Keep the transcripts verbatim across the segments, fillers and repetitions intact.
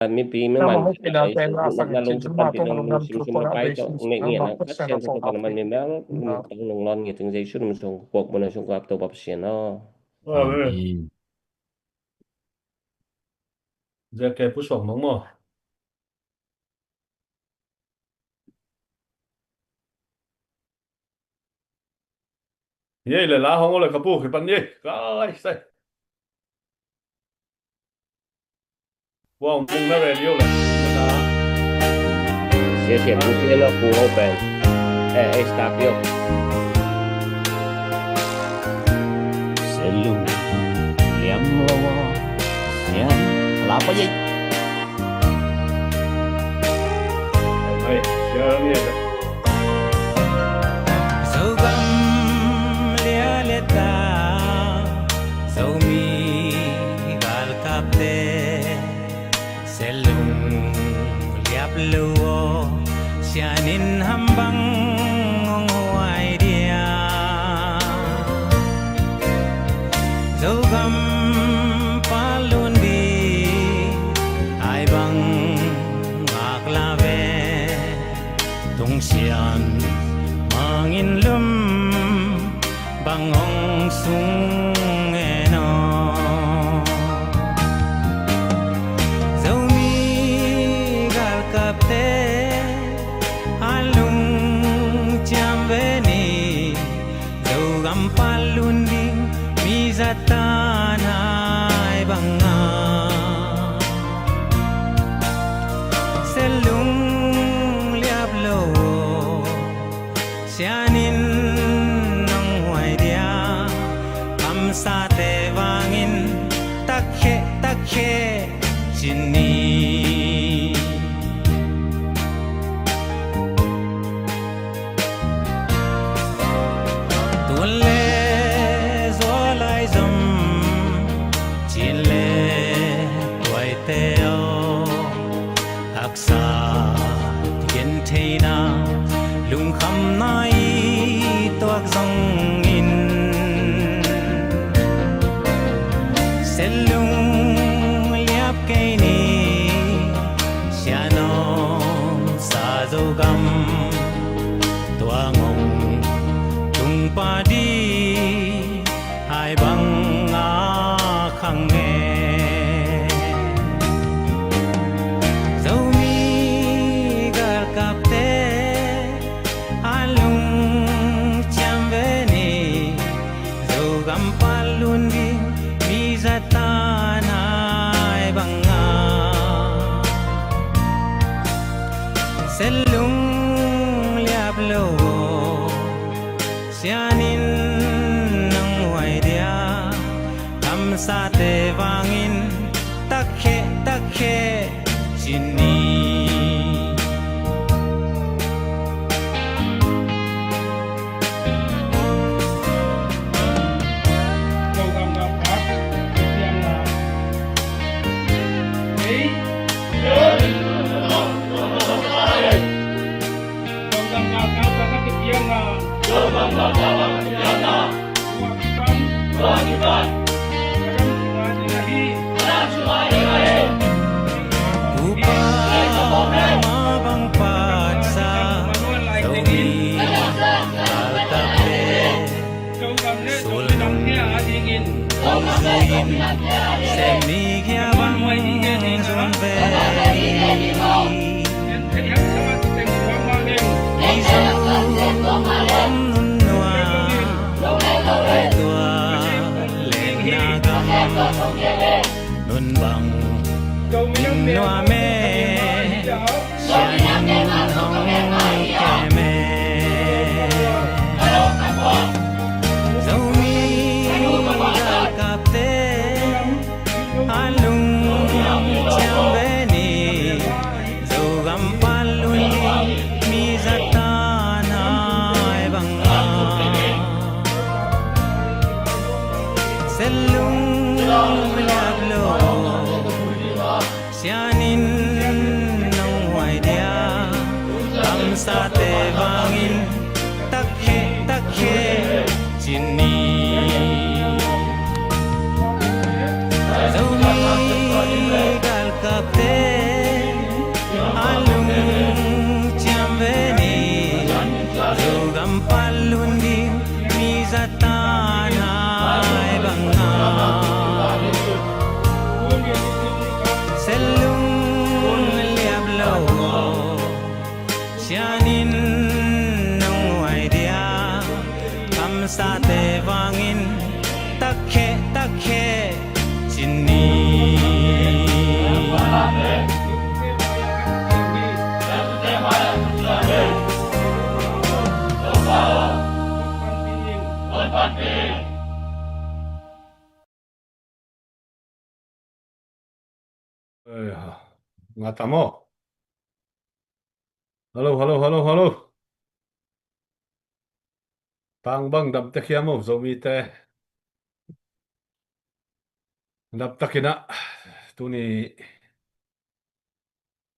Mipi mangmang na lungsim panpih nong lungsim sum a pai tawh ngeih ngeih na Pasian tawh Topa na man mi mel lungtang nong lawn ngeih ding Jesu min sung kuak mun a sung kuak Topa Pasian aw. Amen. Zia ke pusuak nong maw. Ye le la hong ole ka pu ki pan ye kai sai. Wow, mung na radio le. Sia sia pu pi lo pu ho pen. Eh, eh, stop yo. Selu liam lo. Sia la pa ye. Zogam lia le ta, Zomi galkapte, selung liap lo aw, sianin hambang hong huai dia. Zogam palun di ai bang ngak la ve, tung sian mangin lum bang hong sung en aw. Zomi galkapte a lungciam ve ni, Zogam palun ding mi zatan ai banga. Selung liap lo, sianin nong huai dia, kamsate vangin takhe takhe cin ni. Tun le zualai zom, cin le tuaite aw, haksa gentheina lungkhamna i tuak zongin, selung liap kei ni, sianom sa Zogam tua ngong tung padi ai bang a khang nge. Zomi galkapte a lungciam ve ni, Zogam palun ding mi zatan ai banga. Selung liap lo, sianin nong huai dia, kamsate vangin takhe takhe cin ni. Upa ma bang patsa Zomi galkapte, sulnung hong zuiin, semmi hia bang zun ve. Mizo om nunnua, tua lengna gam nun bang in nuam e, sianin hong kem e. Zomi galkapte a lungciam ve ni, Zogam palun ding mi zatan ai banga. Selung liap lo, sianin nong huai dia, kamsate vangin takhe takhe cin ni. Zomi galkapte takhe cin ni. Ei, ha. Nga tam aw. Hello, hello, hello, hello. Tang bang dam tek hiam aw, Zomite. Dam takin ah, tuni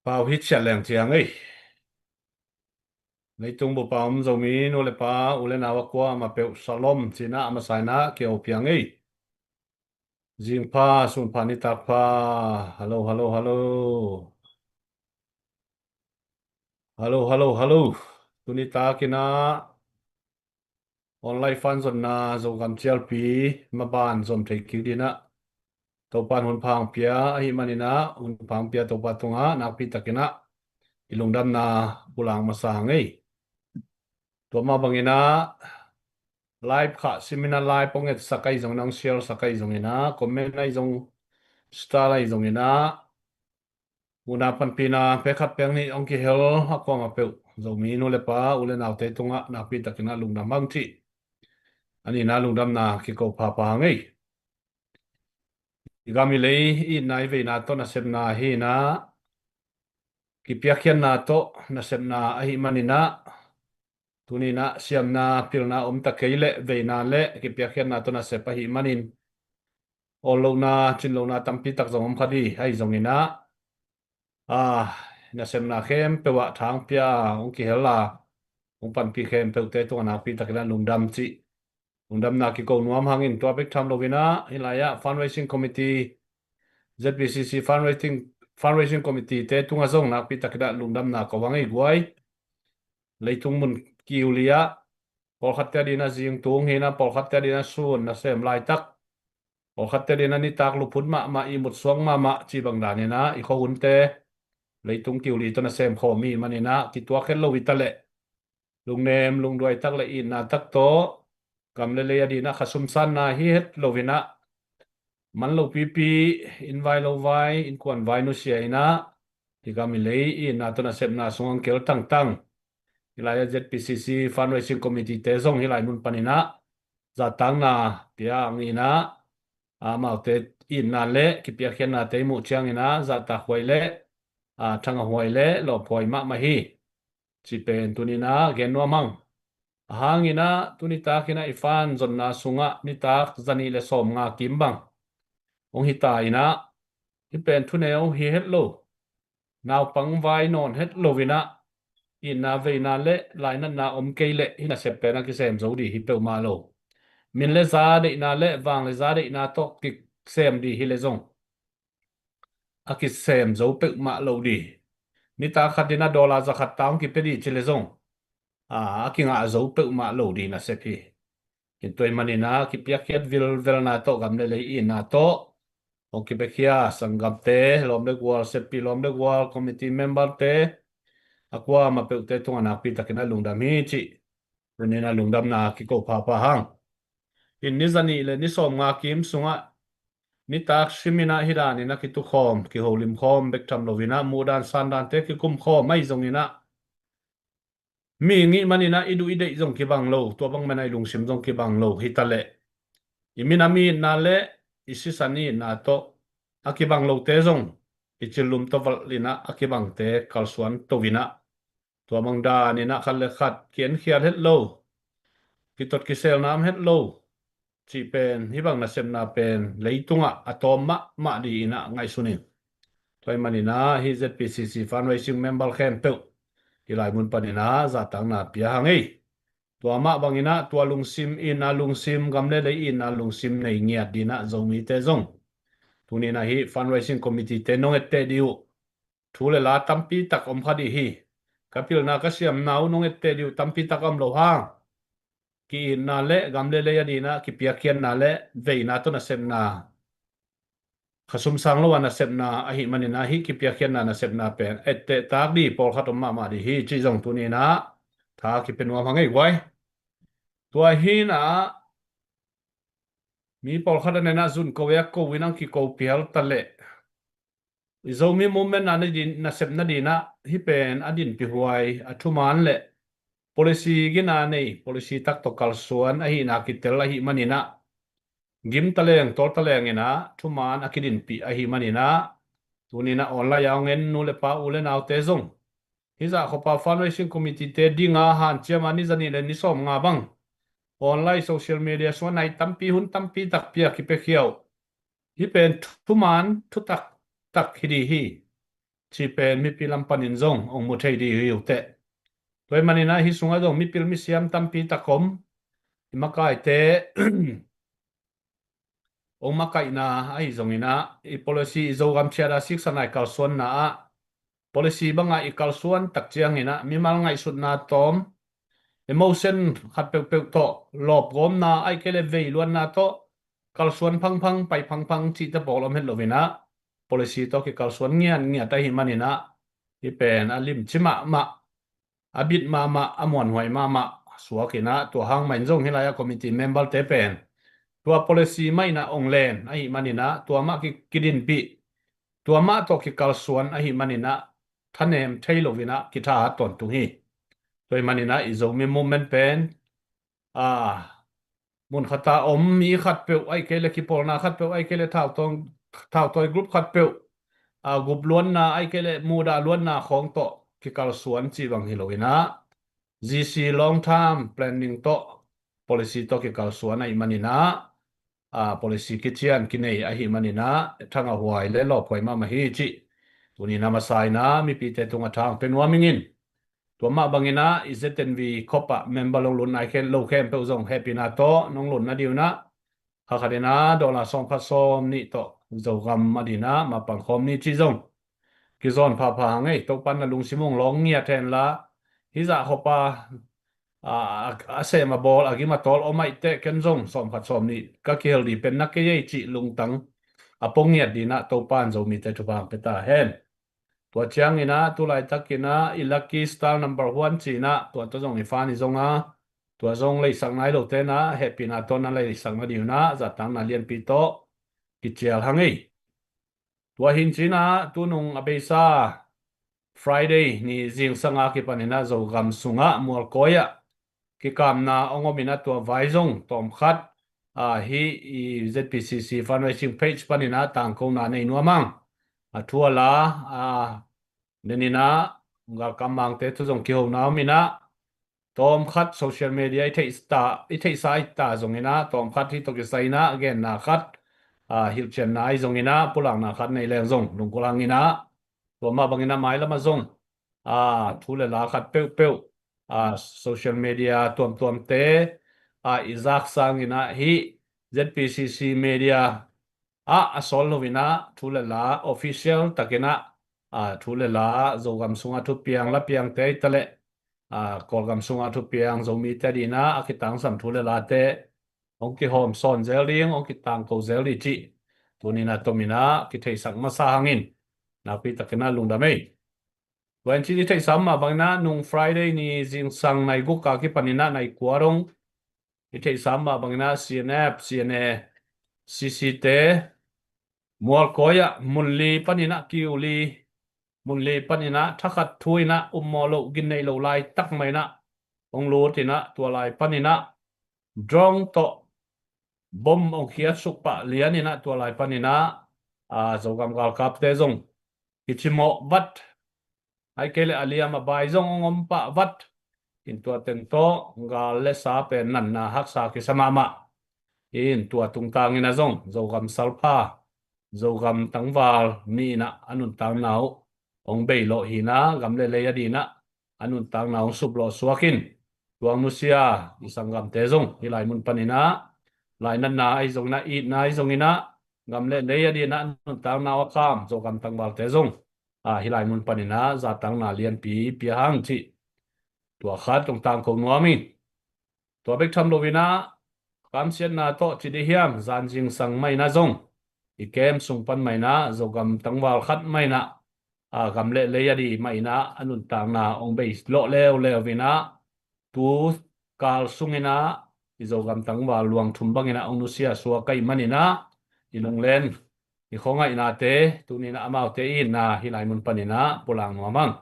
pau hi ciat leng ciang ei. Leitung bup a om Zomi nu le pa, u le nau a kuamah peuh shalom ci-in ah a masa in ah ki-op hi ing ei. Zing pha, sun pha, nitak pha. Hello, hello, hello. Hello, hello, hello. Tuni takin ah online fan zonna Zogam cialpi maban zom thei kik dingin ah Topa'n hun pha hong pia ahih manin ah, hun pha hong pia Topa tungah nakpi takin ah i lungdamna pulak masa ing ei. Tua mah bangin ah live khah simin ah live hong etsak ahi zongin ah, hong share sak ahi zongin ah, comment ahi zong, star ahi zongin ah, huhna panpihna pek khat pek nih hong kihel a kuamah peuh Zomi nu le pa, u le naute tungah nakpi takin ah lungdam hang cih a nihna lungdamna kiko phapha hang ei. I gam i lei i itna i veina tawh nasepna hi-in ah, kipiakkhiatna tawh nasepna ahih manin ah, tuni-in ah siamna pilna om ta kei leh veina le kipiakkhiatna tawh nasep ahih manin, awl lohna, cin lohna tampi tak zong om kha ding ahi zongin ah, a, nasepna khempeuh ah tha hong pia, hong kihel a, hong panpih khempeuhte tungah nakpi takin ah lungdam cih lungdamna kiko nuam hangin, tua bek tham loin ah hih lai-ah fundraising committee, Z B C C fundraising, fundraising committee-te tungah zong nakpi takin ah lungdamna ko hang ei guai. Leitung mun kiu li-ah, pawlkhatte adingin ah zing tung hi-in ah, pawlkhatte adingin ah sun nasem laitak, pawlkhatte adingin ah nitak luphun mahmah, ihmut suak mahmah cih bang danin ah i khuahunte, leitung kiu li tawh nasem khawm ahih manin ah kituak het lo hi ta leh, lungnem lungduai tak le itna tak tawh gam le lei adingin ah khasum sanna hi het loin ah, man lopipi, inn vai lo vai, innkuan vai nusia in ah, i gam i lei i itna tawh nasepna sungah hong kel tangtang, hih lai-ah Z B C C fundraising committee-te zong hih lai mun panin ah zahtakna pia hang in ah, amaute itna le kipiakkhiatnate i muh ciangin ah zahtakhuai le, a, thangahhuai le lawphuai mahmah hi cih pen tuni-in ah gen nuam hang. Ahang in ah tuni takin ah i fan zonna sungah nitak zanih le sawmnga kim bang hong hi ta in ah, hih pen thuneu hi het lo, naupang vai nawn het loin ah, itna veina le lainatna om kei leh hih nasep pen a kisem zo ding hi peuhmah lo. Min le za deihna le vang le za deihna tawh kisem ding hi leh zong a kisem zo peuhmah lo ding. Nitak khat in ah dollar za khat ta hong kipia ding ci leh zong, a, a kingah zo peuhmah lo ding nasep hi. Tua ahih manin ah kipiakkhiat vilvelna tawh gam le lei itna tawh hong kipiakhia sanggamte, lawm le gual, seppi lawm le gual, committee member-te, a kuamah peuhte tungah nakpi takin ah lungdam hi cih tuni-in ah lungdamna kiko phapha hang. Hih ni zanih le ni sawmnga kim sungah nitak simin ah hih danin ah kitukhawm, kiholimkhawm bek tham loin ah muhdan sandante kikumkhawm ahi zongin ah, mihing ahih manin ah i duh i deih zong kibang lo, tua bang manin ah i lungsim zong kibang lo hi ta leh, i minam i itna le i sisan i itna tawh a kibang lote zong i cillum tawh valhin ah a kibangte kalsuan to in ah, tua bang danin ah khat le khat ki-enkhial het lo, kitot kiselnam het lo cih pen, hih bang nasepna pen leitungah a tawm mahmah dingin ah ngaihsun ing. Tua ahih manin ah hih Z B C C fundraising member khempeuh hih lai mun panin ah zahtakna pia hang ei. Tua mah bangin ah tua lungsim, itna lungsim, gam le lei itna lungsim nei ngiat dingin ah Zomite zong tuni-in ah hih fundraising committee-te nong etteh ding uh thu le la tampi tak om kha ding hi. Ka pilna ka siamna uh nong etteh ding uh tampi tak a om lo hang, ki-itna le gam le lei adingin ah kipiakkhiatna le veina tawh nasepna, khasum sang lo a nasepna ahih manin ah hih kipiakkhiatna nasepna pen etteh tak ding pawlkhat om mahmah ding hi cih zong tuni-in ah tha kipia nuam hang ei guai. Tua hi-in ah Mi pawlkhat a nenah zun ko e a ko in ang kiko pial ta leh i Zomi movement a na din, nasep nadinah hih pen a dinpih huai a thuman le policy gina nei, policy tak tawh kalsuan ahihna kitel ahih maninah gim taleng tawl taleng inah thuman a kidinpih ahih maninah tuninah online a hong en nu le pa u le naute zong hih zah khuapa fundraising committee te dinga hanciam a ni zanih le ni sawm nga bang online social media suan nai tampi hun tampi takpi a kipiakhia uh. Hih pen thuman thutak tak hi dih hi. Ci pen mipi lam panin zong hong mu thei dih hi uh teh. Tua ahih maninah hih sungah zong mipil misiam tampi tak om. I makaite hong makaihna ahi zonginah i policy i Zogam ciat a siksa nai kalsuanna ah policy bangah i kalsuan tak cianginah mimal ngaihsutna tawm emotion khat peuhpeuh tawh lawpgawmna aih kei le veiluanna tawh kalsuan phangphang pai phangphang cihte pawl om het loinah policy tawh kikalsuan ngiatngiat ahih maninah hih pen a limci mahmah a bit mahmah a muanhuai mahmah suakinah tua hang mah in zong hih lai-ah committee member te pen tua policy mah inah ong len ahih maninah tua mah ki- kidinpih tua mah tawh kikalsuan ahih maninah thanem thei loinah kithahat tawntung hi. Tua ahih maninah i Zomi movement pen a mun khata om mi khatpeuh aih kei le kipawlna khatpeuh aih kei le thautawi group khatpeuh a gupluanna aih kei le mudah luanna khawng tawh kikalsuan ci bang hi loinah G C long term planning tawh policy tawh kikalsuan ahih maninah a policy kician kinei ahih maninah thangahhuai le lawphuai mahmah hi cih tuninah masa inah mipite tungah thang pe nuam ingin. Tua mah banginah i Z N V khop ah member long lut nai khen lo khempeuh zong hehpihna tawh nong lut nadinah kha khatinah dollar sawm khat sawm nih tawh Zogam a dinah mapang khawm ni cih zong kizawn phapha hang ei. Topan na lungsim ung lawng ngiat henla hih zah khuapa a, a, a sem a bawl a gim a tawl om aih teh ken zong sawm khat sawm nih ka kihel dih pen na kei ei cih lungtang a pong ngiat dinah Topan Zomite thupha hang pe ta hen. Tua cianginah tulaitakinah i lucky star number one cinah tua tawh zong i fan i zonga tua zong leisak nai lote inah hehpihna tawh na leisak nadinah zahtangna lianpi tawh kicial hang ei. Tua hin cinah tunung a beisa Friday ni zingsanga kipaninah Zogam sungah Mualkawi ah kikamna hong ominah tua vai zong tawmkhat a hih i Z P C C fundraising page paninah tangkona nei nuam ang. A thu a la a neninah galkam mangte thu zong kihona ominah tawmkhat social media i theihsa i ta zonginah tawmkhat hih tawh kisai inah genna khat a hilhcianna ahi zonginah pulakna khat nei leng zong lungkul hanginah tua mah banginah mailamah zong a thu le la khat peuhpeuh a social media tuamtuamte a i zak sanginah hih Z P C C media ah a sawl loinah thu le la official takinah a thu le la Zogam sungah thupiang lapiangte aih ta leh a Kawlgam sungah thupiang Zomite dinah a kitangsam thu le late hong kihawm sawn zel ding hong kitangko zel dih cih tuninah tominah kitheisak masa hangin nakpi takinah lungdam ei. Tua in cih i theihsa mah banginah nung Friday ni zingsang nai guk a kipaninah nai kua dong i theihsa mah banginah C N F, C N A, C C te Mualkawi ah mun li paninah kiu li mun li paninah thakhat thu inah ummawh loh gin neih loh laitak mah inah hong lut inah tua lai paninah drone tawh bom hong khiatsuk pah lianinah tua lai paninah a Zogam galkapte zong kicimawh vat aih kei le a liam a bai zong hong om pah vat in tua teng tawh gal le sa pen natna haksa kisa mahmah in tua tungtangin a zong Zogam salpha Zogam tangval mi inah a nuntakna uh hong beilawh hinah gam le lei a dinah a nuntakna hong suplawh suakin tuang nusia i sanggamte zong hih lai mun paninah lainatna ahi zonginah itna ahi zonginah gam le lei a dinah a nuntakna uh a kham Zogam tangvalte zong a hih lai mun paninah zahtangna lianpi pia hang cih tua khat hong tangko nuam ing. Tua bek tham loinah kamsiatna tawh ci dih hiam zan zingsang mah inah zong i kem sung pan mah inah Zogam tangval khat mah inah a gam le lei a di mah inah a nuntakna hong bei lawh leuleu inah tu kal sunginah i Zogam tangval luang thum bangin ah hong nusia suak ahih manin ah i lunglen i khuangaihnate tuni-in ah amaute itna hih lai mun panin ah pulak nuam hang.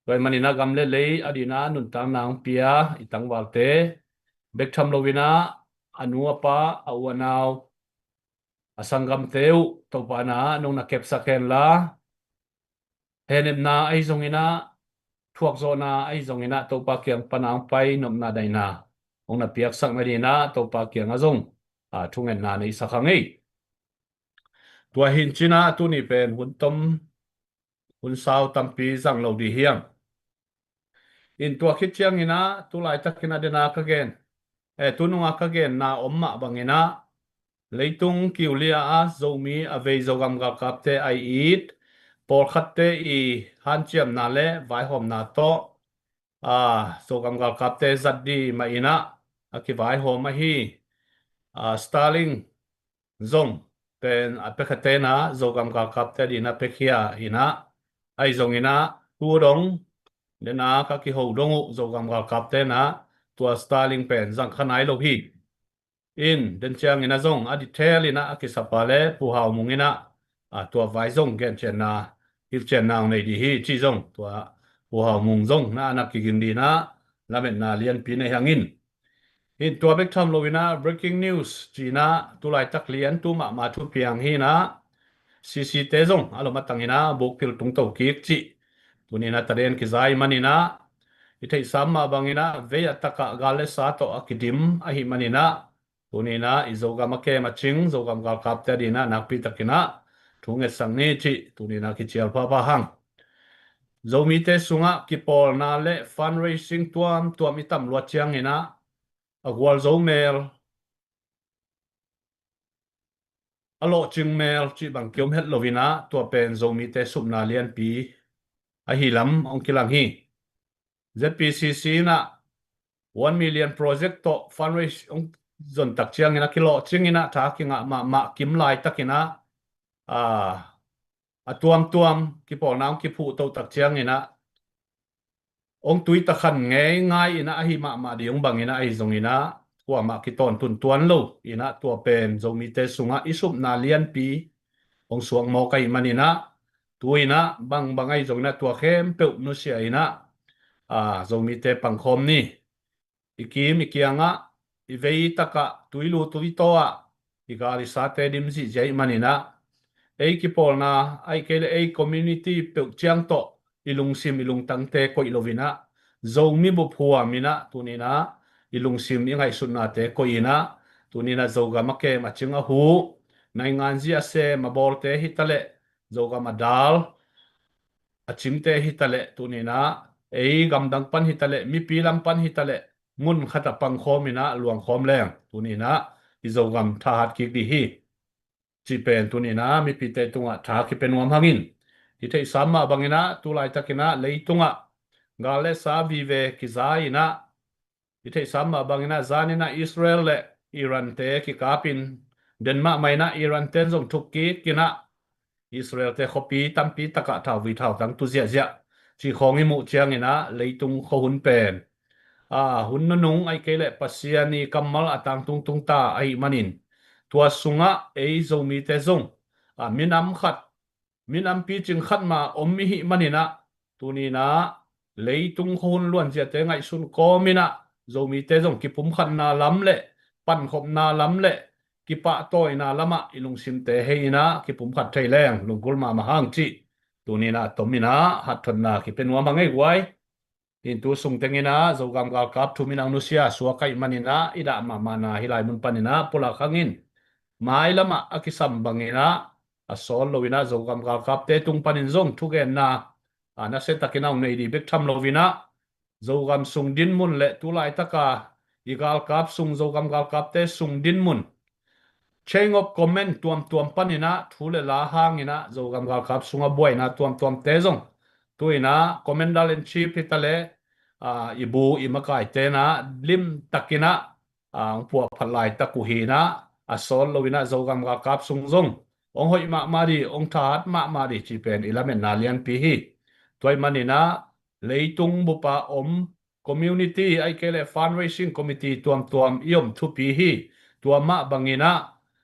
Tua ahih manin ah gam le lei adingin ah nuntakna hong pia i tangvalte bek tham loin ah a nu a pa, a u a nau, a sanggamte uh Topa in ah nong na kepsak henla, hehnepna ahi zongin ah, thuakzawhna ahi zongin ah Topa kiang pan ah hong pai nopna daihna hong na piaksak nadingin ah Topa kiangah zong, aa, thungetna nei sak hang ei. Tua hi in cin ah tuni pen hun tom hun sau tampi zang lo ding hi hang. In tua khit ciangin ah tu laitakin ah den a ka gen, eh, tu nung a ka genna om mah bangin ah leitung kiulia a Zomi a vei Zogam galkapte a it pawlkhatte i hanciamna le vaihawmna tawh, aa, Zogam galkapte zat ding mah in ah a kivaihawm ahi, aa, Starlink zong pen a pia kha ten ah Zogam galkapte adingin ah piakhia in ah, ahi zongin ah tu dong den a ka kiho dong uh Zogam galkapte in ah tua Starlink pen zang kha nai lo hi. In den ciangin ah zong a detail in ah a kisapa le Pu Hau Mung in ah, aa, tua vai zong gencianna hilhcianna hong nei ding hi ci zong tua Pu Hau Mung zong na a na kiging dingin ah lametna lianpi nei hang in. Hi in tua bek tham loin ah breaking news ci-in ah tu laitak lian tu mahmah thu piang hi in ah, CC te zong a lom a tangin ah bukphil tungto kik cih tuni-in ah taden kiza ahih manin ah, i theihsa mah bangin ah vei a tak ah gal le sa tawh a kidim ahih manin ah, tuni-in ah i Zogam a kem a cing Zogam galkapte adingin ah nakpi takin ah thungetsak ni cih tuni-in ah kicial phapha hang. Zomite sungah kipawlna le fundraising tuamtuam i tam luat ciangin ah a gualzo mel, a lawhcing mel cih bang kiom het loin ah tua pen Zomite supna lianpi ahi lam hong kilang hi. ZPCC in ah one million project tawh fundraise hong zon tak ciangin ah kilawhcing in ah tha kingah mahmah kim laitakin ah, aa, a tuamtuam kipawlna hong kiphuh toh tak ciangin ah hong tui takhan ngei ngai in ah ahi mahmah ding hong bangin ah ahi zongin ah kuamah kitawntun tuan lo in ah tua pen Zomite sungah i supna lianpi hong suak mawk ahih manin ah tu-in ah bangbang ahi zongin ah tua khempeuh nusia in ah, aa, Zomite pangkhawm ni. I kim i kiangah i vei tak ah tui lu tui taw ah i gal i sate dim zihziah ahih manin ah ei kipawlna ahih kei leh ei community peuh ciang tawh i lungsim i lungtangte koih loin ah Zomi bup huam in ah tuni-in ah i lungsim i ngaihsutnate koih in ah tuni-in ah Zogam a kem a cing a huh, nainganzi a sem a bawlte hi ta leh, Zogam a dal a cingte hi ta leh tuni-in ah ei gamdang pan hi ta leh mipi lam pan hi ta leh mun khat ah pangkhawm in ah luangkhawm leng tuni-in ah i Zogam thahat kik ding hi. Cih pen tuni-in ah mipite tungah tha kipia nuam hang in. I theihsa mah bangin ah tu laitakin ah leitungah gal le sa vive kiza in ah i theihsa mah bangin ah zanin ah Israel le Iran te kikap in den mahmah in ah Iran ten zong thuk kik in ah Israel te khuapi tampi tak ah thauvui thautang tu ziahziah cih khawng i muh ciangin ah leitung khuahun pen, aa, hun nunung ahih kei leh Pasian i kammal a tangtung tung ta ahih manin tua sungah ei Zomite zong, aa, minam khat, minam picing khat mah om i hih manin ah tuni-in ah leitung khuahun luanziate ngaihsun kawmin ah Zomite zong kipumkhatna lam le pankhopna lam le kipahtawina lamah i lungsimte hei in ah kipumkhat thei leng lunggulh mahmah hang cih tuni-in ah tomin ah hathotna kipia nuam hang ei guai. Hi in tu sung tengin ah Zogam galkap thu min ah nusia suak ahih manin ah i dah mahmahna hih lai mun panin ah pulak hang in. Mailam ah a kisam bangin ah a sawl loin ah Zogam galkapte tung panin zong thugenna, aa, nasia takin ah hong nei ding bek tham loin ah Zogam sung dinmun le tu laitaka i galkap sung, Zogam galkapte sung dinmun, chain of command tuamtuam panin ah thu le la hangin ah Zogam galkap sungah buaina tuamtuamte zong tu-in ah commander in chief hi ta leh, aa, i bu i makaite in ah limtakin ah, aa, hong puahphat laitak uh hi in ah a sawl loin ah Zogam galkap sung zong hong hoih mahmah ding, hong thahat mahmah ding cih pen i lametna lianpi hi. Tua ahih manin ah leitung bup ah om community, ahih kei leh fundraising committee tuamtuam i om thupi hi. Tua mah bangin ah,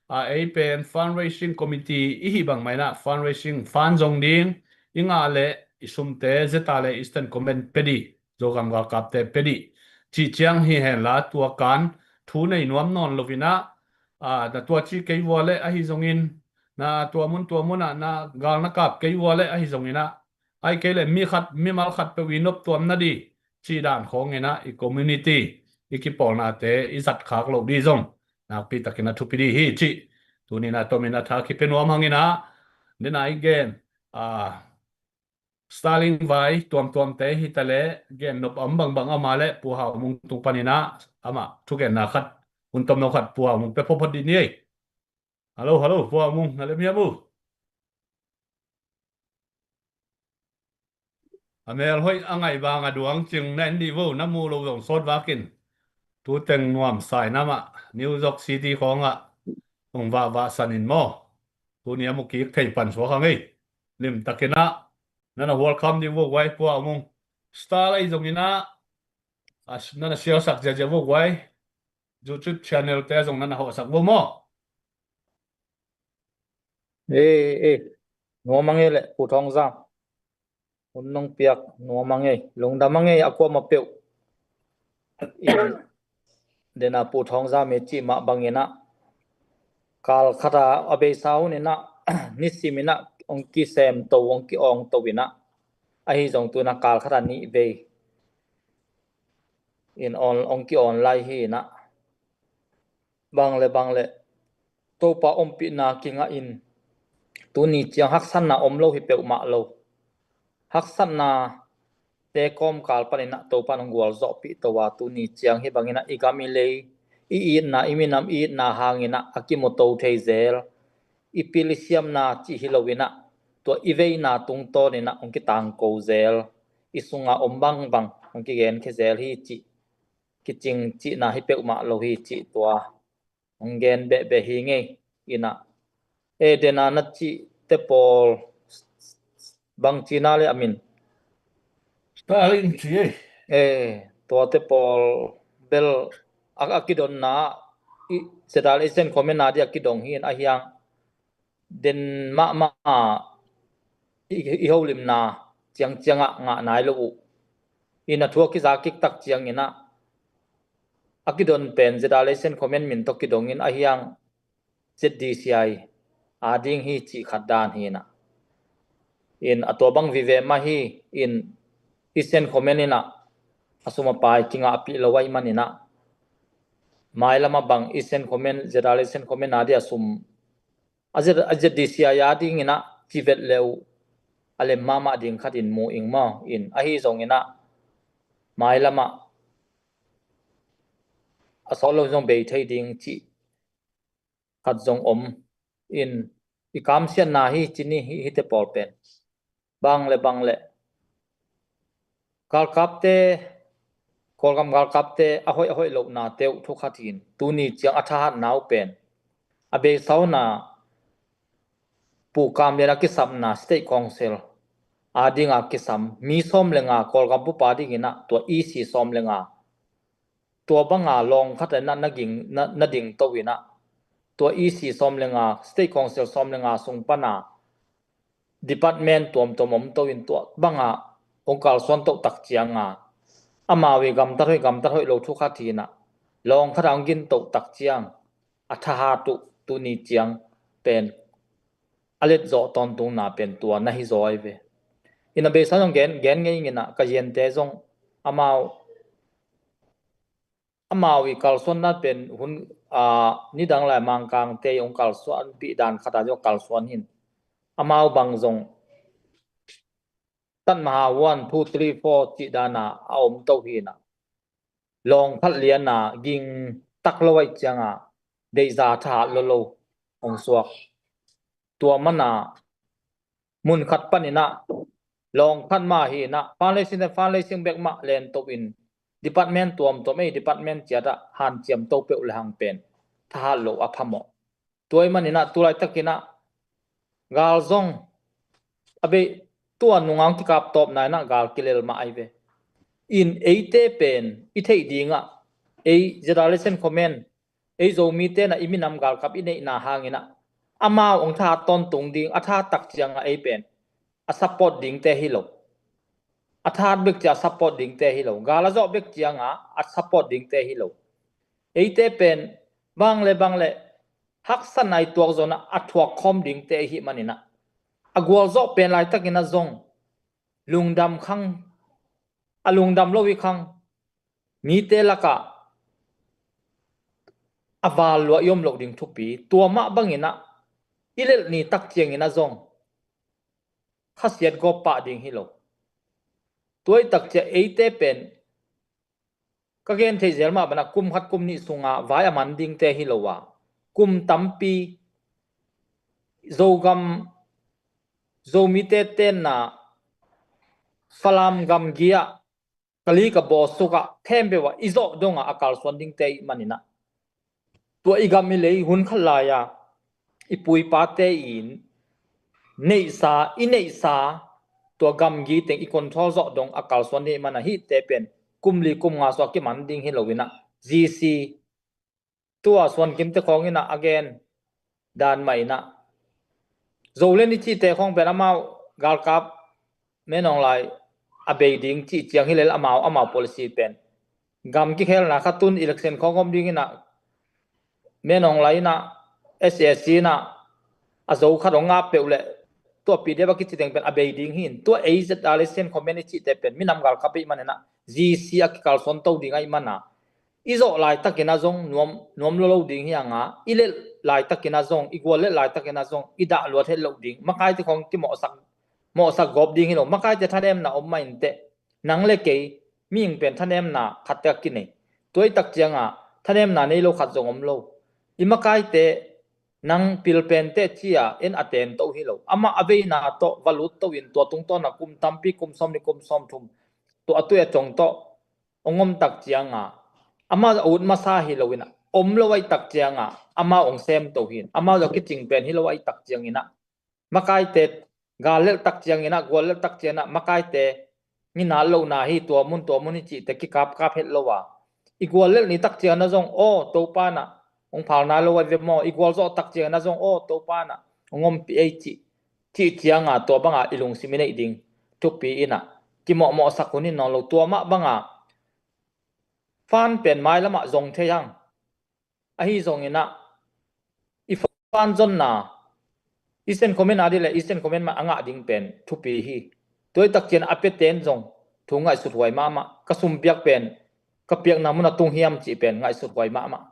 a, ei pen fundraising committee i hih bang mah in ah fundraising fund zong ding, i ngah leh i sumte Zeta le Eastern Command pia dih, Zogam galkapte pia dih cih ciang hi henla, tua kan thu nei nuam nawn lo in ah, a, na tua ci kei vua leh ahi zongin, na tua mun tua mun ah na gal na kap kei vua leh ahi zongin ah, ahih kei leh mi khat, mimal khat peuh i nop tuam na dih cih dan khawng in ah i community, i kipawlnate i zat khak loh dih zong nakpi takin a thupi dih hi cih tuni in ah tomin a tha kipia nuam hang in ah, den a i gen, a, Starlink vai tuamtuamte hi ta leh, gen nop a om bangbang a om leh Pu Hau Mung tung panin ah amah thugenna khat, hun tomno khat Pu Hau Mung pia photphot dih ni ei. Hello, hello, Pu Hau Mung, na lem hiam uh? A mel hoih a ngaih bang a duang cing na en dih vo, na muh loh zong sawt vak in. Tu teng nuamsa in amah New York City khawng ah hong vahvah san in maw. Tuni a mu kik thei pan suak hang ei. Limtakin ah na na welcome dih vo guai, Pu Hau Mung. Star lei zongin ah, a, na na sialsak ziazia vo guai. YouTube channel te zong na na hawhsak vo maw. Ei, ei, nuam a ngei leh Pu Thawng Zam. Hun nong piak nuam a ngei, lungdam a ngei a kuamah peuh. In, den a Pu Thawng Zam i cih mah bangin ah, kal khat a, a beisa hun in ah, nisim in ah hong kisemto, hong ki-awngto in ah, ahi zong tu in ah kal khat a nih vei in on, hong ki-on lai hi in ah, bang le bang le Topa ompihna kingah in, tuni ciang haksatna om lo hi peuhmah lo. Haksatna te kawmkal panin ah Topa in hong gualzawhpih to a, tuni ciang hi bangin ah i gam i lei, i itna, i minam i itna hangin ah a kimuto thei zel, i pil i siamna cih hi lo in ah, tua i veina tungtawn in ah hong kitangko zel, i sunga om bangbang hong kigenkhia zel hi cih, kicing cihna hi peuhmah lo hi cih tua hong gen behbeh hi ngei in ah. E, den a na cihte pawl bang cihna le a min? Starlink ci ei. E, tuate pawl bel a, a kidonna, i, Zeta le Eastern Command a dih a kidong hi in, ahi hang den mahmah i, i holimna ciangciang ah ngah nai lo uh. In a thu a kiza kik tak ciangin ah, a kidon pen Zeta le Eastern Command min tawh kidong in, ahi hang Z D C I a ding hi cih khat dan hi in ah. In a tua bang vive mah hi in, Eastern Command in ah a sum a pai kingahpih lo ahih manin ah, mailam ah bang Eastern Command, Zeta le Eastern Command a dih a sum a Z, a Z D C I a dingin ah ci vet le uh, a lem mahmah ding khat in mu ing maw. In ahi zongin ah, mailam ah a sawt lo zong bei thei ding cih khat zong om in, i kamsiatna hi ci ni hi, hihte pawl pen. Bang le bang le galkapte, Kawlgam galkapte a hoih a hoih lohnate uh thu khat hi in, tuni ciang a thahatna uh pen, a beisa hun a Pu Kam Lian a kisapna State Council a dinga kisam mi sawm le nga, Kawlgam bup a dingin ah tua E C sawm le nga, tua banga lawng khat in ah na ging, na, na dingto in ah, tua E C sawm le nga, State Council sawm le nga sung pana department tuamtuam omto in, tua banga hong kalsuantoh tak cianga, amau i gamtat hoih gamtat hoih lo thu khat hi in ah, lawng khat a hong gintoh tak ciang a thahat uh tuni ciang pen a letzawh tawntungna pen tua na hi zaw ahi ve. In a beisa zong gen, gen ngei ing in ah, ka ziante zong amau, amau i kalsuanna pen hun, a, nidang lai Mangkangte i hong kalsuanpih dan khat a zong kalsuan hi in, amau bang zong Taj Mahal one, two, three, four cih dana a omto hi in ah, lawng khat liana ging tak lo ahih cianga deihza thahat lo lo hong suak. Tua mana mun khat panin ah lawng khat mah hi in ah, fundraising le fundraising bek mah lento in, department tuamtuam ei, department ciat ah hanciamto peuh le hang pen thahat lo a phamawh. Tua ahih manin ah tulaitakin ah gal zong a bei, tua nunga hong kikaptawpna in ah gal kilel mah ahi ve. In eite pen i theih dingah, ei Zedalesen Khomen, ei Zomite na i minam galkap i neihna hangin ah, amau hong tha tawntung ding, a tha tak ciangah ei pen a support dingte hi lo. A tha bek cia a support dingte hi lo. Gal a zawh bek ciangah a support dingte hi lo. Eite pen bang le bang le haksa nai tuak zon ah a thuak khawm dingte i hih manin ah, a gualzawh pen laitakin ah zong lungdam khang, a lungdam lo i khang, mite lakah a val luah i om loh ding thupi. Tua mah bangin ah i lelh ni tak ciangin ah zong khasiat gawp pah ding hi lo. Tua i tak cia eite pen ka gen theih zel mah bana kum khat kum nih sunga vai a man dingte hi lo a, kum tampi Zogam, Zomite tenna Falam gamgi ah kali ka baw sukah khempeuh ah i zawh dongah a kalsuan dingte i hih manin ah, tua i gam i lei hun khat lai-a i pu i pate in neihsa, i neihsa tua gamgi teng i control zawh dong a kalsuan ding i hih manin ah hihte pen kum li kum nga sua kiman ding hi lo in ah, G C tua Suan Kimte khawng in ah a gen dan mah in ah, Zoland i cihte khawng pen amau galkap, Min Aung Hlaing a bei ding cih ciang hi lel amau, amau policy pen gam kikhelna khat tun election khawng om ding in ah, Min Aung Hlaing in ah, S A C in ah a zo khat hong ngah peuh leh tua P D F a kici teng pen a bei ding hi in, tua ei ZRA Shan Command i cihte pen minam galkap i hih manin ah G C a kikalsuan to ding a hih manin ah, i zawh laitakin ah zong nuam, nuam lo lo ding hi hang a, i lelh laitakin ah zong, i gual lelh laitakin ah zong i dah luat het loh ding. Makaite khawng kimawhsak, mawhsak gawp ding hi lo. Makaite thanemna om mah inteh, nang le kei mihing pen thanemna khat tek a kinei. Tua i tak ciangah thanemna nei lo khat zong om lo. I makaite nang pil pen teh ci-a en a ten to hi lo. Amah a veina tawh va lut to in tua tungtawn ah kum tampi, kum sawm nih, kum sawm thum, tua a tui a cong tawh hong om tak ciangah amau a ut masa hi lo in ah, om lo ahih tak ciangah amau hong sem to hi in, amau a kicing pen hi lo ahih tak ciangin ah, makaite gal lelh tak ciangin ah, gual lelh tak ciangin ah, makaite nginat lohna hi, tua mun tua mun hi cihte kikapkap het lo a, i gual lelh ni tak ciangin ah zong, aw Topa in ah hong phal nai lo ahi ve maw, i gualzawh tak ciangin ah zong, aw Topa in ah hong ompih ei cih, cih ciangah tua bangah i lungsim i neih ding thupi in ah, kimawhmawhsak hun hi nawn lo. Tua mah bangah fan pen mailamah zong thei hang. Ahi zongin ah i fan zonna, Eastern Command a dih leh Eastern Command mah a ngah ding pen thupi hi. Tua i tak ciangin a piaten zong thu ngaihsut huai mahmah, ka sum piak pen ka piakna mun a tung hiam cih pen ngaihsut huai mahmah.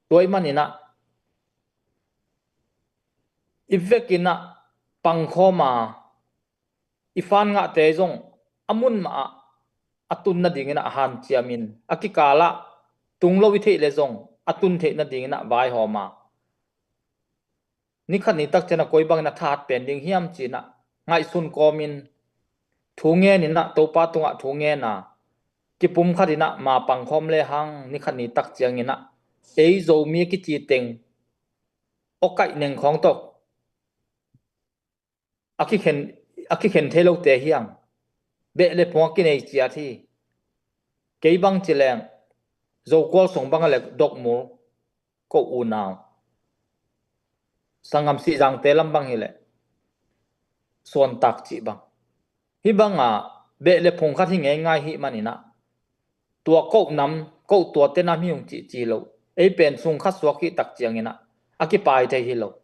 Tua i hih manin ah i vekin ah pangkhawm a, i fan ngahte zong a mun mah ah a tun nadingin ah a hanciam in, a kikalah tung lo i theih leh zong a tun theih nadingin ah vaihawm a, ni khat ni tak ciangin ah koi bangin a thahat pen ding hiam ci-in ah ngaihsun kawmin thu ngen in ah, Topa tungah thu ngen a, kipumkhat in ah ma pangkhawm lehang ni khat ni tak ciangin ah ei Zomi a kici teng awkaih neng khawng tawh a kikhen, a kikhen thei lote hi hang. Beh le phung a kinei ciat hi. Kei bang ci leng Zokual sung bang a le Dokmul ko unau, sanggam Sihzangte lam bang hi leh Suantak cih bang. Hih banga beh le phung khat hi ngeingai hi manin ah, tua ko nam, ko tuate nam hi ung cih ci lo. Ei pen sung khat suak hi tak ciangin ah a kipai thei hi lo.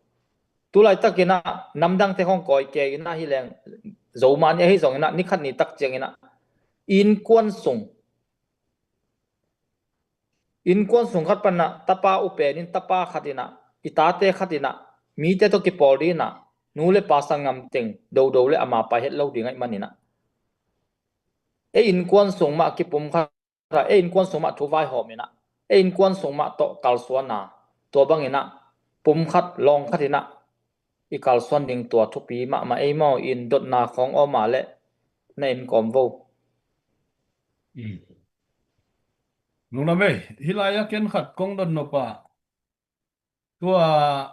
Tulaitakin ah namdangte khawng kawikawi in ah hi leng, Zomah ni ahi zongin ah ni khat ni tak ciangin ah innkuan sung, innkuan sung khat pan ah tapa upen in, tapa khat in ah, i tate khat in ah, mite tawh kipawl ding in ah, nu le pa sanggam teng dodo le ama pai het lo ding ahih manin ah, ei innkuan sung mah kipumkhat a, ei innkuan sung mah thu vaihawm in ah, ei innkuan sung mah tawh kalsuan a, tua bangin ah pumkhat lawng khat in ah i kalsuan ding tua thupi mahmah. Ei maw in dotna khawng om a leh na en kawm vo. Mm. Lungdam ei, hih lai-ah ken khat kong dot nop a, tua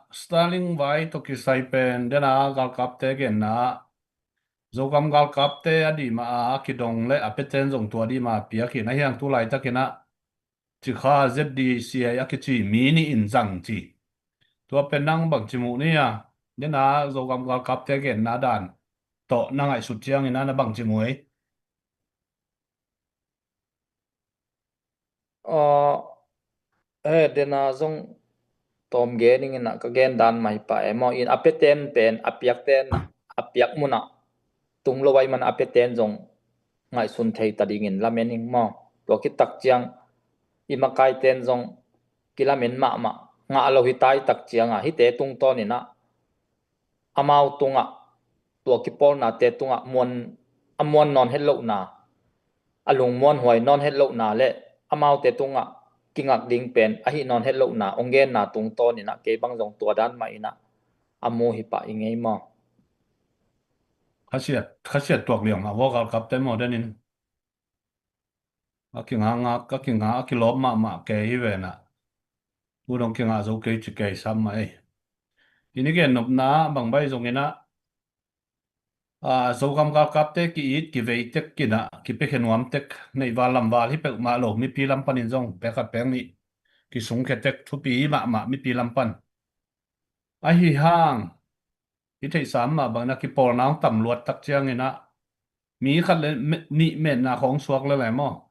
Starlink vai tawh kisai pen, den a galkapte genna ah, Zogam galkapte a dih mah a kidong le a piaten zong tua dih mah a piak hi na hiang tu laitakin ah Cikha Z D C I a kici mi nih in zang ci. Tua pen nang bangci muh ni a, dena Zogam galkapte genna dan tawh na ngaihsut ciangin ah na bangci muh ei? Aw, he, dena zong tawm gen ing in ah ka gen dan mah hi pah e maw. In a piaten pen a piakten a piak munah tung lo ahih man a piaten zong ngaihsun thei ta dingin lamen ing maw. Tua khit tak ciang i makaiten zong kilamen mahmah, ngah lo hi tai tak ciang a hihte tungtawn in ah amau tungah, tua kipawlnate tungah muan, a muan nawn het lohna, a lungmuanhuai nawn het lohna le amaute tungah kingak ding pen ahi nawn het lohna hong genna tungtawn in ah kei bang zong tua dan mah in ah a mu hi pah ing ei maw. Khasiat, khasiat tuak liang a vocal captain maw denin a kingah ngak, a kingah, a kilawp mahmah kei hi ve na. Tu dong kingah zo kei ci kei sam mah ei. I ni gen nopna bang bai zongin ah, a, Zogam galkapte ki-it kivei tek in ah kipiakhia nuam tek, neihval lamval hi peuhmah lo, mipi lam panin zong pek khat pek nih kisungkhia tek, thupi mahmah mipi lam pan. Ahi hang i theihsa mah bangin a kipawlna hong tam luat tak ciangin ah mi khat le me-, nih metna khawng suak lele maw.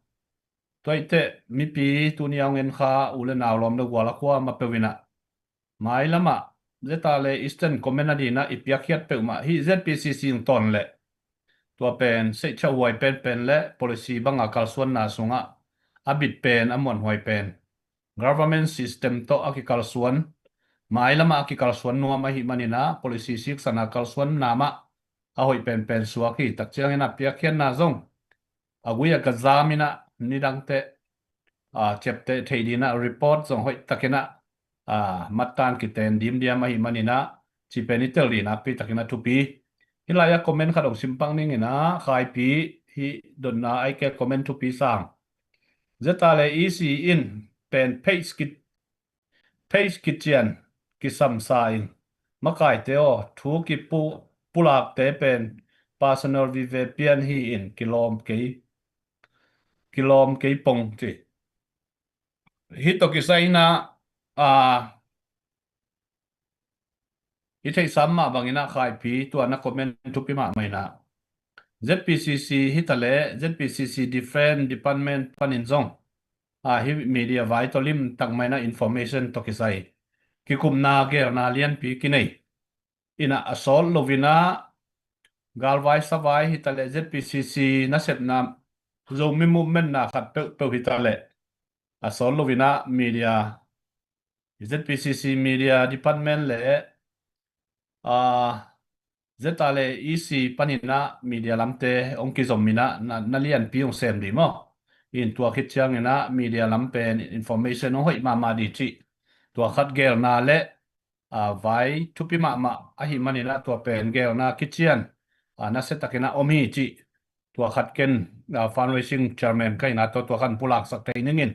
Tua ahih teh mipi tuni a hong en kha u le nau lawm le gual a kuamah peuh in ah mailamah Zeta le Eastern Command a dih in ah i piakkhiat peuhmah hih Z P C C hong tawn leh tua pen seihciah huai penpen le policy banga kalsuanna sungah a bit pen, a muanhuai pen government system tawh a kikalsuan, mailamah a kikalsuan nuam ahih manin ah policy siksana kalsuanna mah a hoih penpen suak hi. Tak ciangin ah piakkhiatna zong a gui a ka zam in ah nidangte, a, ciapteh theih dingin ah report zong hoih takin ah, a, mattan kiten dimdiam ahih manin ah ci pen i tel dingin ah pi takin ah thupi. Hih lai-ah comment khat hong simpang ning in ah, Khaipi, hih dotna aike comment thupi sang. Zeta le E C in pen page ki, page kician kisamsa in, makaite aw, thu kipu, pulakte pen personal vive pian hi in kilawm kei, kilawm kei pong ci. Hih tawh kisai in ah, a, i theihsa mah bangin ah Khaipi, tua na comment thupi mahmah in ah Z P C C hi ta leh Z P C C Defense Department panin zong, a, hih media vai tawh lim tak mah in ah information tawh kisai kikupna gelna lianpi kinei in ah, a sawt loin ah galvai savai hi ta leh Z P C C nasepna Zomi movement na khat peuhpeuh hi ta leh a sawt loin ah media, Z P C C media department le, a, Zeta le E C panin ah media lamte hong kizom in ah na, na lianpi hong sem dih maw. In tua khit ciangin ah media lam pen information hong hoih mahmah dih cih tua khat gelna le, a, vai thupi mahmah ahih manin ah tua pen gelna kician, a, nasia takin ah om hi cih tua khat ken, a, fundraising chairman ka hihna tawh tua khat pulaksak thei ning in.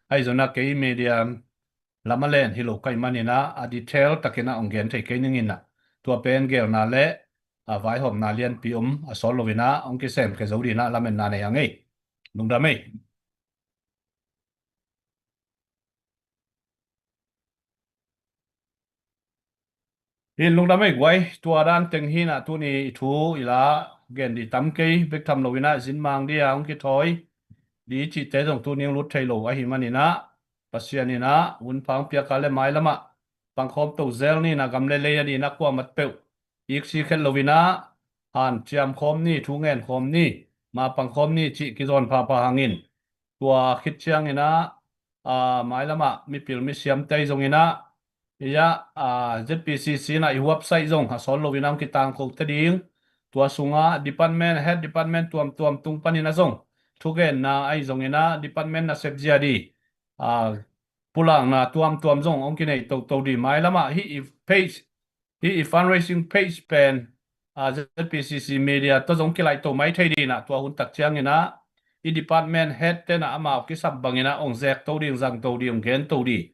Ahi zongin ah kei media lam a len hi lo ka hih manin ah a detail takin ah hong gen thei kei ning in ah, tua pen gelna le, a, vaihawmna lianpi om a sawt loin ah hong kisem khe zo dingin ah lametna nei a ngei. Lungdam ei. Hi lungdam ei guai, tua dan teng hi in ah tuni i thu i la gen dih tam kei bek tham loin ah zin mang dih a hong kithawi dih cihte zong tuni hong lut thei lo ahih manin ah Pasian in ah hun pha hong piak a le mailamah pangkhawm to zel ni in ah gam le lei a dih in ah kuamah peuh iksik het loin ah hanciam khawm ni, thu ngen khawm ni, ma pang khawm ni cih kizawn phapha hangin tua khit ciangin ah, a, mailamah mipil misiamte ahi zongin ah, i ah, a, Z P C C in ah i website zong a sawt loin ah hong kitangko ta ding. Tua sungah department, head department tuamtuam tung panin ah zong thugenna ahi zongin ah department nasep zia dih, a, pulakna tuamtuam zong hong kinei toto dih. Mailamah hih i page, hih i fundraising page pen, a, Z P C C media tawh zong kilaihto mai thei dih in ah tua hun tak ciangin ah i department head ten ah amau kisap bangin ah hong zekto ding, zangto ding, hong gento dih.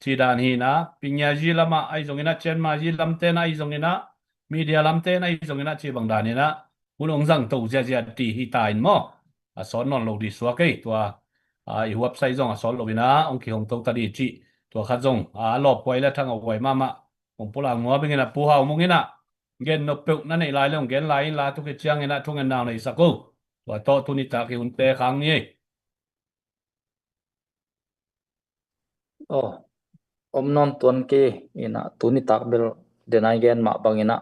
Ci dan hi in ah, Pinyaji lamah ahi zongin ah, Chianmaji lamte in ah ahi zongin ah, media lamte in ah ahi zongin ah, ci bang dan in ah, hun hong zang to ziazia ti hi ta in maw. A sawt nawn lo dih suak ei, tua, a, i huapsai zong a sawt lo in a, hong kihong to ta dih cih. Tua khat zong, a, a lawphuai le a thangahhuai mahmah. Hong pulak nuam ing in a, Pu Hau Mung in a, gen nop peuh na neih lai le hong gen lai in la, tu khit ciangin a thungen nau na i sak o. Tua tawh tuni tak i hunte khang ni ei. Aw, om nawn tuan kei in a, tuni tak bel den a i gen mah bangin a,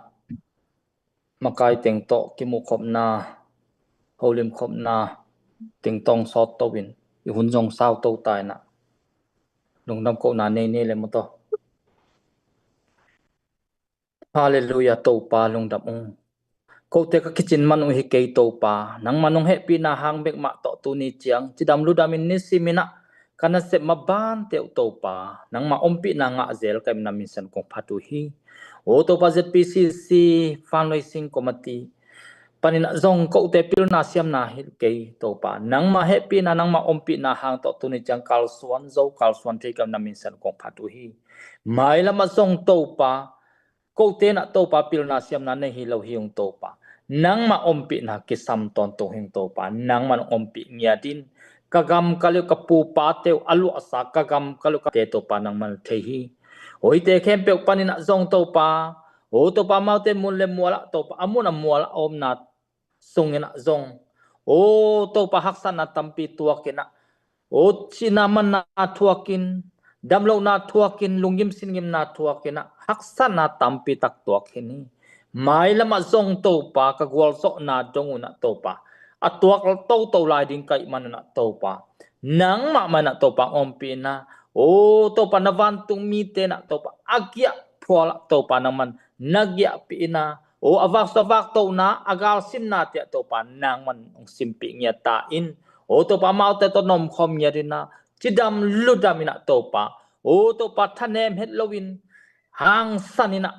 makai teng tawh kimuh khopna, holim khopna teng tawh hong sawt to in, i hun zong sau to ta in a, lungdam kohna nei ni ei le maw taw. Halleluiah, Topa lungdam ung. Kote ka kicin man uh hi kei Topa, nangma nong hehpihna hang bek mah tawh tuni ciang cidam ludam in nisim in a ka nasep mabante uh Topa, nangma ompihna ngah zel ka hihna min Siangtho kong phat uh hi. O Topa, Z P C C fundraising committee panin a zong kote pilna siamna hi kei Topa, nangma hehpihna, nangma ompihna hang tawh tuni ciang kalsuan zo, kalsuan thei ka hihna min Siangtho kong phat uh hi. Mailam ah zong Topa, kote in a Topa pilna siamna nei hi lo hi ung Topa, nangma ompihna kisam tawntung hi ung Topa, nangma nong ompih ngiat in, ka gam ka lei uh, ka pu pate uh a luahsa ka gam ka lei uh, ka te Topa nangma na thei hi. Hoihte khempeuh panin a zong Topa, o Topa, amaute mun le mual ah Topa, a mun a mual a omna sungin a zong, o Topa, haksatna tampi tuak in a, o sihna manna thuak in, damlohna thuak in, lunggim singgimna thuak in a, haksatna tampi tak tuak hi ni. Mailam ah zong Topa, ka gualzawhna dong un a Topa, a tuak toto lai ding ka hih man un a Topa, nangmah mah in a Topa hong ompih in a, o Topa, na vantung mite in a Topa, a giahphual ah Topa nangman na giahpih in a, o a vaksuah vaktohna, a galsimnate ah Topa nangman hong simpih ngiat ta in, o Topa, amaute tawh na omkhawm ngiat in a, cidam ludam in a Topa, o Topa, thanem het loin, hangsan in a,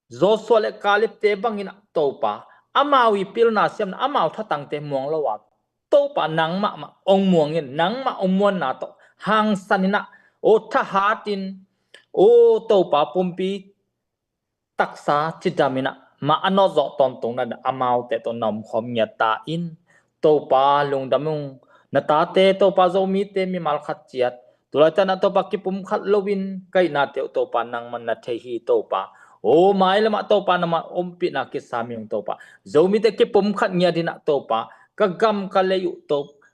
Joshua le Kaleb-te bangin a Topa, amau i pilna siamna, amau thatangte muang lo a Topa, nangmah mah hong muang in, nangmah hong muanna tawh hangsan in a, o thahat in, o Topa, pumpi taksa cidam in a, mah a nawt zawh tawntung na, amaute tawh na omkhawm ngiat ta in, Topa lungdam ung. Na tate Topa, Zomite mimal khat ciat, tu laitak in a Topa kipumkhat loin ka hihnate uh Topa nangman na thei hi Topa. O mailam ah Topa, nangma ompihna kisam hi ung Topa. Zomite kipumkhat ngiat in a Topa, ka gam ka lei uh Topa,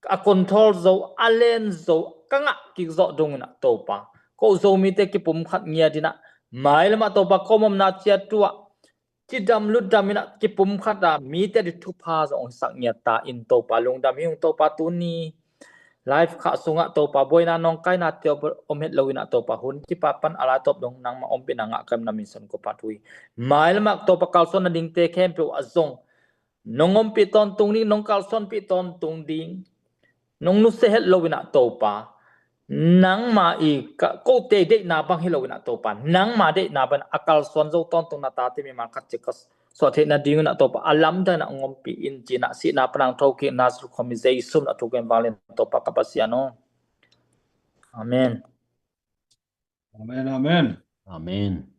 a control zo, a len zo, ka ngah kik zawh dong in a Topa, ko Zomite kipumkhat ngiat in a, mailam ah Topa, ka omna ciat uh ah cidam ludam in a kipumkhat a, mite ading thupha zong hong hisak ngiat ta in Topa lungdam hi ung Topa. Tuni live khah sungah Topa, buaina nawngkainate om het lo in a Topa, hun kipat pan a laitawp dong nangma ompihna ngah ka hihna min Siangtho kong phat uh hi. Mailam ah Topa, kalsuan nadingte khempeuh ah zong nong ompih tawntung ding, nong kalsuanpih tawntung ding, nong nusia het lo in a Topa, nangma i ka, kote deihna bang hi lo in a Topa, nangma deihna bang a kalsuan zo tawntung na tate mimal khat ciat ka suah theih nading un a Topa, a lamdang in a hong ompih in, ci in a, sihna pan a hong thokik Nazareth khuami Jesu min a thuk in vanglian Topa ka Pasian aw. Amen. Amen, amen. Amen.